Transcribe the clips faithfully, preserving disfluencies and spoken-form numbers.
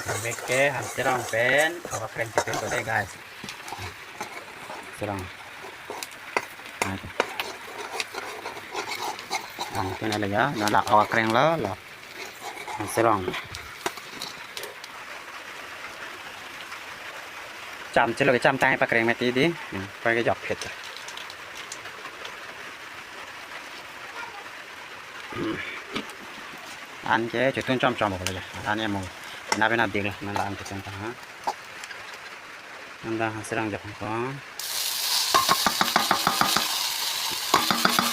Beke Hanserong pen ok akreng chetun ko dei, guys. Serong. Ang tun ala ya, na la ok akreng lo, lo. Hanserong. Cham chelo ke cham tang pakreng mati dei. Hmm, pa kejok phet. Hmm. An ke chetun chom chom ko ya. An ya mo. Na bena dik la, na la an chetun ta ha. Nanda Hanserong jak ko.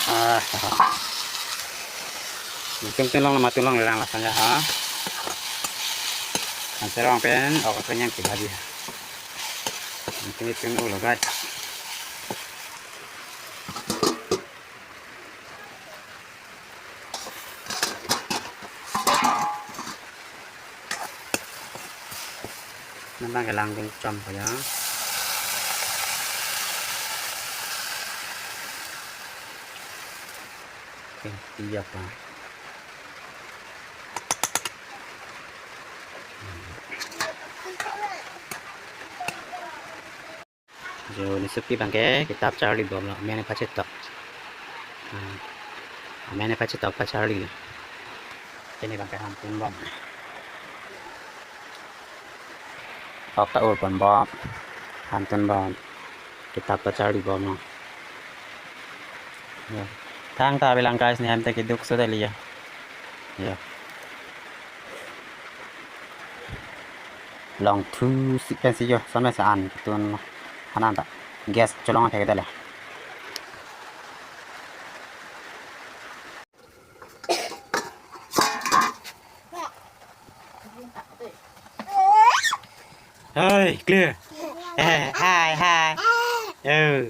Ah. Itum tun long, ma tun long lang lasan ya ha. Hanserong pen ok akreng yang tiga dia. Itum itum ulo, guys. Nang bang kelang ding chom ko ya. Oke, iya pa. Jo, ne sopi bang ke kitap charli bom lo, mene pachetok. Hmm. Mene pachetok pacharli lo. Kene bang ke hantun bom. Ok ta ur pon bom. Hantun bom. Kitap ta charli bom lo. Yo. Thangta avelang guys, ne hem ta keduk so dali ya. Yo. Longthu si pensi yo, sampai sa an tun hanan ta. Gas cholong thek dale. Hai, clear. Eh, hai, hai. Oh.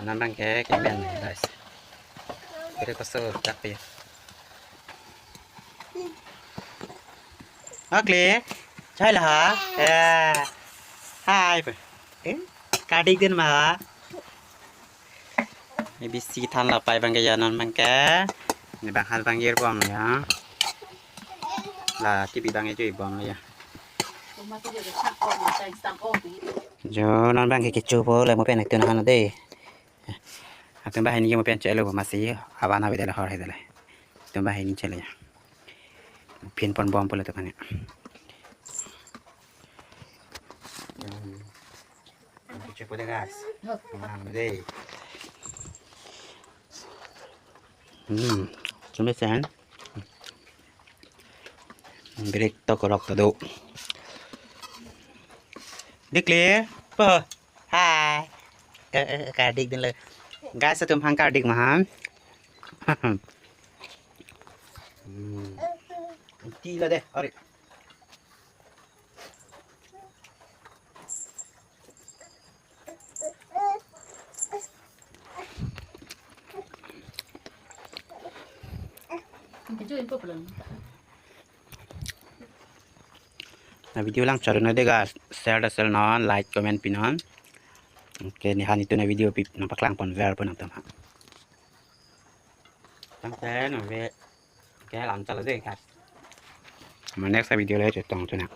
Nang bang ke kemen, guys. Kiri koso tak ya. Akle, chai la ha. Eh. Hai pe. Eh, kardik din ma. Maybe si than la pai bang ke ya non bang ke. Ne bang hal bang yer bom ya. La T V bang yer bom ya. Jo non bang ke kecho po le mo pen tun han dei. Atum bang hini mo pen chelo ma si avan ave dale hor he dale. Atum bang hini chelo ya. Pin pon bom po le to kan ya. Hmm. Check po dei, guys. Mang dei. Hmm. Chumi sen. Break to korok to do. Dikle. Po. Hai. Eh, eh, kardik din lo. Guys, atum hang kardik ma han. Hmm. Ti lo dei. Ari. Na video lang chorino dei guys, share da share non, like, comment pinon. Oke, ne han itum na video pi nangpaklang pon ver pon nangtum ha. Tangte nave ke lang chala dei guys. Ma next video le chetong tu na.